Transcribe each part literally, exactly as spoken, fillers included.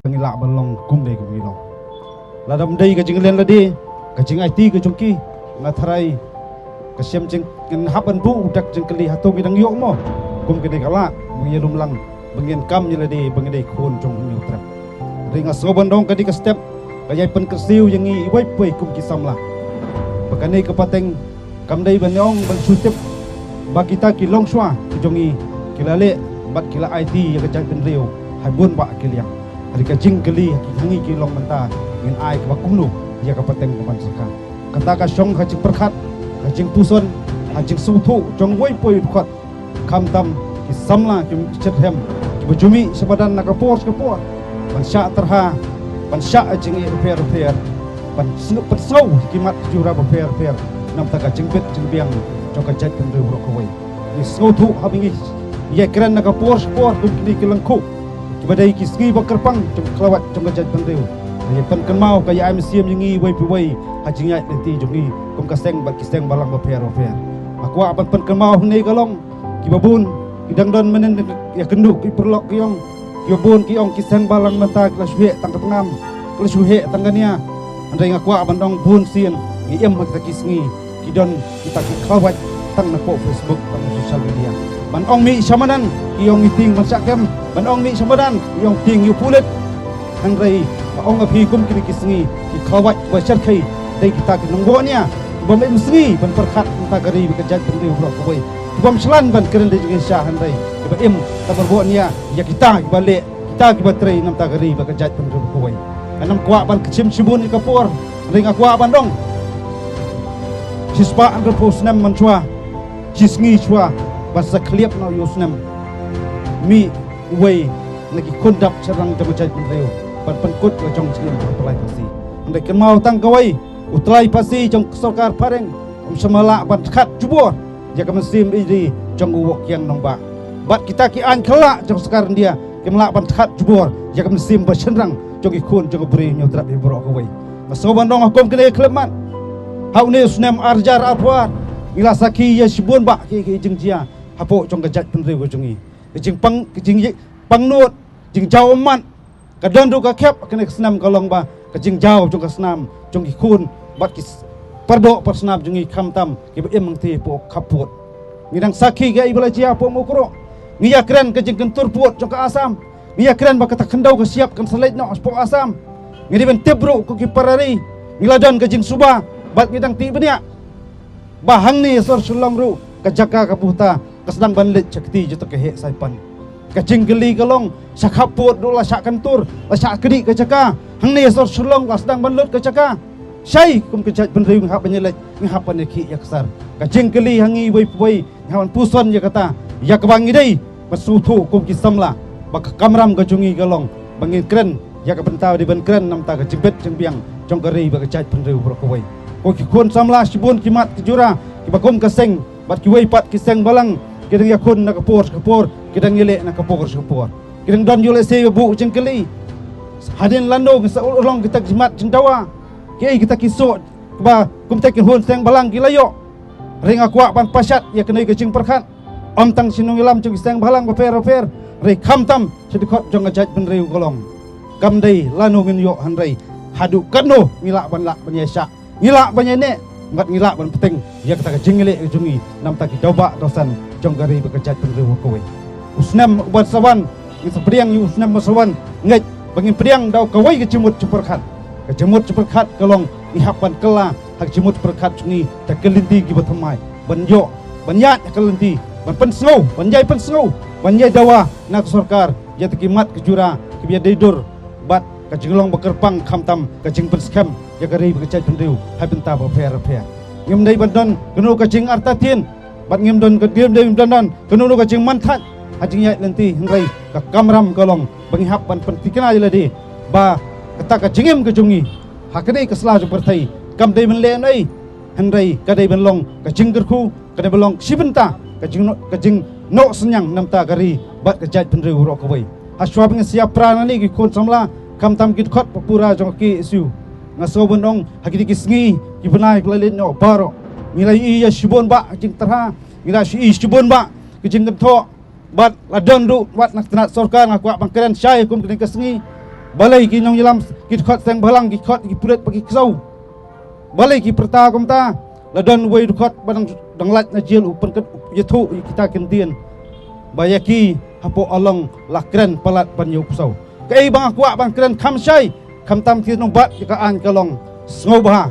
ngi lah ban long kumne kum ngi long. Lada ym dei ka jinglen lade, ka jingaiti ka jong ki, nga tharai ka shem jing, ngin hap ban buh u dak jingkylli, hato ngi dang ïoh mo kum kane ka lad ba ngi ïalum lang, ba ngin kam ïa lade ba ngi dei khun jong u Hynñiewtrep. Hynrei nga sngew ban ong kane ka step ka ïai pynkyrsieu ïa ngi iwei pa iwei kum ki samla. Ba kane ka pateng kam dei ban ong ban shu tip ba kita ki longshuwa ki jong ngi ki la leh bad ki la aiti ïa ka jaitbynriew ha bun bah ki liang. Hynrei ka jingkylli ha ngi ki long mynta, ngin ai kaba kumno ïa ka pateng ka ban syrkhat. Kata ka shong ha jingpyrkhat, ha jingpuson, ha jingsngewthuh jong uwei pa uwei u dkhot. Khamtam ki samla ki shitrhem kiba ju mih sha madan na ka por sha ka por ban shah tyrha, ban shah jingeh bapher bapher, ban sngew, ban sngew ki mat ki jura bapher bapher na bynta ka jingbit jingbiang jong ka jaitbynriew baroh kawei. Ngi sngewthuh haba ngi ïakren na ka por sha ka por kum kine ki lyngkhuh kiba dei ki sngi ba kyrpang jong ka khlawait jong ka jaitbynriew. Ka ïa pynkynmaw, ka ïa ai mynsiem ïa ngi iwei pa iwei ha jingïaid lynti jong ngi kum ka seng bad ki seng balang bapher bapher. Nga kwah ban pynkynmaw hangne ka long kiba bun ki dang don mynnin ïakynduh ki paralok ki ong, kiba bun ki ong ki seng balang mynta ki la shu heh tang ka tngam, ki la shu heh tang ka nia. Hynrei nga kwah ban ong bun sien ngi im ha kita ki sngi ki don kita ki khlawait tang na poh Facebook, tang na social media. Ban ong mih sha madan ki ong ngi tieng ban shah kem, ban ong mih sha madan ki ong tieng ïa u pulit. Hynrei nga ong ïa phi kum kine ki sngi ki khlawait kiba shyrkhei dei kita ki nongbuh nia kiba ym im sngi ban pyrkhat na ka ri bad ka jaitbynriew baroh kawei, kiba ym shlan ban kren da ka jingshisha, hynrei kiba im tang ban buh nia ïa kita kiba leh, kita kiba trei na bynta ka ri bad ka jaitbynriew baroh kawei. Ngan ym kwah ban kynshim shibun ïa ka por, hynrei nga kwah ban ong shispah hynriewphew snem mynshuwa, shi sngi shuwa ban sa khlieh noh ïa u snem, mih uwei na ki khun dap shynrang jong ka jaitbynriew ban pynkut la jong jingim ha u tyllai phasi. Hynrei kynmaw tang kawei, u tyllai phasi jong ka sorkar phareng um shym la lah ban khat jubor ïa ka mynsiem ri jong u Woh Kiang Nangbah. Bad kita ki aiñ khlak jong sorkar India kim lah ban khat jubor ïa ka mynsiem ba shynrang jong ki khun jong ka Bri Hynñiewtrep hi baroh kawei. Nga sngew ban ong ha kum kane ka khyllipmat, ha une u snem ar hajar arphew ar ngi la sakhi ïa shibun bah ki, ki jingjia hapoh jong ka jaitbynriew ka jong ngi. Ka jingpang, ka jingpangnud, jingjaw ummat, ka don ruh ka khep kane ka snem ka long ba ka jingjaw jong ka snam jong ki khun bad ki s-, pardoh parsnam jong ngi khamtam kiba im hangtei hapoh khappud. Ngi dang sakhi kaei ba la jia hapoh Mukroh. Ngi ïakren ka jingkyntur pud jong ka Assam. Ngi ïakren ba kata ka khyndew ka shyiap kan sa leit noh hapoh Assam. Ngi dei ban tip ruh ko ki para ri, ngi la don ka jingsuba bad ngi dang tip bniah ba hangne sor Shillong ruh ka jaka ka puta ka sdang ban leit sha kti jong ka heh Saipan. Ka jingkylli ka long, sha khappud ruh la shah kyntur, la shah kdih ka jaka, hangne sor Shillong la sdang ban lut ka jaka. Shai kum ka jaitbynriew ngi hap ban ïaleit, ngi hap ban ïakhih ïaksaid. Ka jingkylli ha ngi iwei pa iwei ngi hap ban puson ïa kata, ïa kaba ngi dei ban sngewthuh kum ki samla ba ka kamram ka jong ngi ka long ba ngin kren ïa ka bynta dei ban kren na bynta ka jingbit jingbiang jong ka ri bad ka jaitbynriew baroh kawei. Ko ki khun samla shibun ki mat ki jura kiba kum ka seng bad kiwei pat ki seng balang ki dang ïakhun na ka por sha ka por, ki dang ïaleh na ka por sha ka por. Ki dang don ïoh lehse ba buh jingkylli hadien lano ngin sa urlong kita ki mat jingdawa. Kiei kita ki soh kiba kumta ki khun seng balang ki la ïoh? Hynrei nga kwah ban pashat ïa kane ka jingpyrkhat. Ym tang sha ki nongïalam jong ki seng balang bapher bapher, hynrei khamtam sha dkhot jong ka jaitbynriew ka long, kam dei lano ngin ïoh, hynrei haduh katno ngi lah ban, lah ban ïaishah, ngi lah ban ïaineh, bad ngi lah ban bteng ïa kata ka jingïaleh ka jong ngi na bynta ki dewbah dewsan jong ka ri bad ka jaitbynriew kawei. U snem uban sa wan ngin sa pdiang ïa u snem uban sa wan. Ngeit ba ngin pdiang da kawei ka jingmut jingpyrkhat. Ka jingmut jingpyrkhat ka long ngi hap ban kylla ha ka jingmut jingpyrkhat jong ngi da ki lynti kiba thymmai, ban ïoh ban ïaid ha ka lynti, ban pynsngew, ban ïai pynsngew, ban ïai dawa na ka sorkar ïa kita ki mat ki jura kiba ïadei dur bad ka jinglong ba kyrpang khamtam ka jingpynskhem ïa ka ri bad ka jaitbynriew ha bynta bapher bapher. Ngim dei ban don kano ka jingartatien bad ngim don ka, ngim dei ban don kano ka jingmynthait ha jingïaid lynti, hynrei ka kamram ka long ba ngi hap ban pynthikna ïa lade ba kata ka jingim ka jong ngi ha kane ka sla jong ka pyrthei kam dei ban leh ei, hynrei ka dei ban long ka jingkyrkhu, ka dei ban long shi bynta ka jingnoh, ka jingnoh synñiang na bynta ka ri bad ka jaitbynriew baroh kawei. Hashwa ba ngin sa ïapra nangne ki khun samla khamtam ki dkhot ba pura jong ka K S U, nga sngew ban ong ha kine ki sngi ki bnai ba la leit noh baroh ngi la ïohi ïa shibun bah ka jingtyrha, ngi la ïohi shibun bah ka jingkynthoh. Bad la don ruh wat na ka tnat sorkar, nga kwah ban kren shai kum kane ka sngi, Balei ki nongïalam, ki dkhot seng bhalang, ki khot, ki pulit, ba ki ksew? Balei ki pyrta kumta? La don uwei u dkhot ba dang, dang lait na jel u pynkat ïathuh ïa kita ki ktien ba ïa ki hapoh Along la kren palat ban ïa u ksew. Kaei ba nga kwah ban kren kham shai, khamtam ki nongbat ïa ka aiñ ka long, sngewbha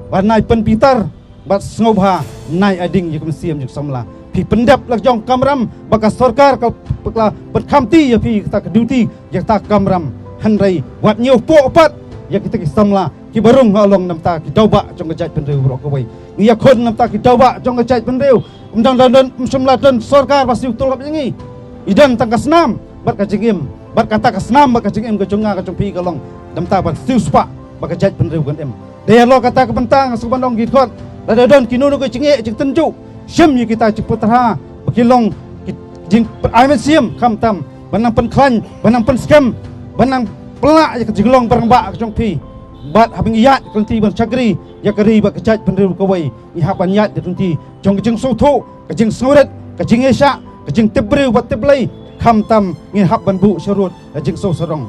ba nai pynbitar bad sngewbha nai ading ïa ka mynsiem jong samla. Phi pyndep la jong kamram ba ka sorkar ka, ka la pynkham ti ïa phi kata ka duty, ïa kata kamram. Hynrei wat ñiew poh pat ïa kita ki samla kiba rung ha Along namar ki dawbah jong ka jaitbynriew baroh kawei. Ngi ïakhun namar ki dawbah jong ka jaitbynriew. Ym dang don, don, ym shym la don sorkar ba siew tulop ïa ngi. I don tang ka snam bad ka jingim, bad kata ka snam bad ka jingim ka jong nga ka jong phi ka long namar ban siew spah ba ka jaitbynriew kan im. Dei halor kata ka bynta nga sngewbha ban ong ki dkhot, lada don kino kino ki jingeh jingtynjuh, shim ïa kita jingpynthikna ba ki long ki jingpynai mynsiem, khamtam ban nang pynkhlaiñ, ban nang pynskhem, ban nang pynlah ïa ka jinglong barangbah ka jong phi. Bad haba ngi ïaid ka lynti ban shakri ïa ka ri bad ka jaitbynriew kawei, ngi hap ban ïaid ka lynti jong ka jingsngewthuh, ka jingsngewrit, ka jingïaishah, ka jingtip briew bad tip Blei, khamtam ngin hap ban buh sharud ka jingsngewsarong.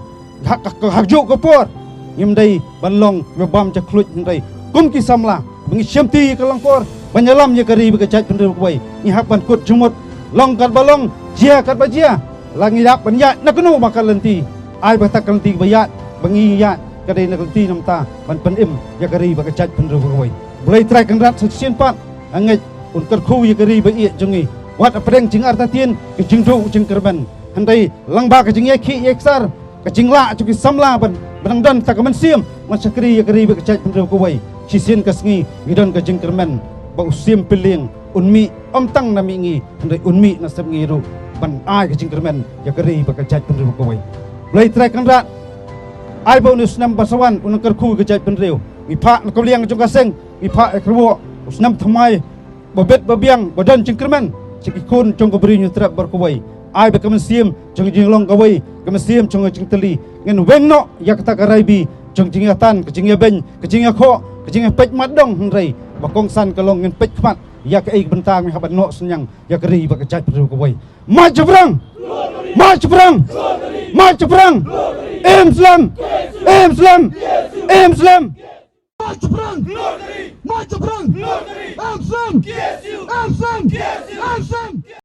Ha ka, ka, ha kajuh ka por ngim dei ban long kiba bam jakhluit, hynrei kum ki samla ba ngi shim ti ka lyngkor ban ïalam ïa ka ri bad ka jaitbynriew kawei, ngi hap ban kut jingmut, long katba long, jia katba jia. La ngi hap ban ïaid na kano ba ka lynti, ai ba kata ka lynti ba ïaid, ba ngi ïaid ka dei na ka lynti namar ban pynim ïa ka ri bad ka jaitbynriew kawei. Blei Trai Kynrad sa shisien pat, nga ngeit un kyrkhu ïa ka ri ba ïeit jong ngi. Wat hapdeng jingartatien, ka jingduh jingkyrmen, hynrei lyngba ka jingïakhih ïaksar, ka jinglah jong ki samla ban, ban nang don kata ka mynsiem ban shakri ïa ka ri bad ka jaitbynriew kawei, shisien ka sngi ngi don ka jingkyrmen ba u Syiem Pynlieng un mih, ym tang na mihngi hynrei un mih na sepngi ruh, ban ai ka jingkyrmen ïa ka ri bad ka jaitbynriew kawei. Blei Trai Kynrad ai ba une u snem ba sa wan un nang kyrkhu ïa ka jaitbynriew. Ngi phah na ka liang jong ka seng, ngi phah ïa ka rwoh u snem thymmai ba bit ba biang ba don jingkyrmen sha ki khun jong ka Bri Hynñiewtrep baroh kawei. Ai ba ka mynsiem jong ka jinglong kawei, ka mynsiem jong ka jingtylli, ngin weng noh ïa kata ka rai bi jong ka jingïatan, ka jingïabeiñ, ka jingïakhoh, ka jingïapeit mat dong, hynrei ba kongsan ka long ngin peit khmat ïa kaei ka bynta ngi hap ban noh synñiang ïa ka ri bad ka jaitbynriew kawei. Mait shaphrang! Mait shaphrang! Mait shaphrang! Im slem! Im slem! Im slem! Mait shaphrang! Mait shaphrang! Im slem! Im slem! Im slem!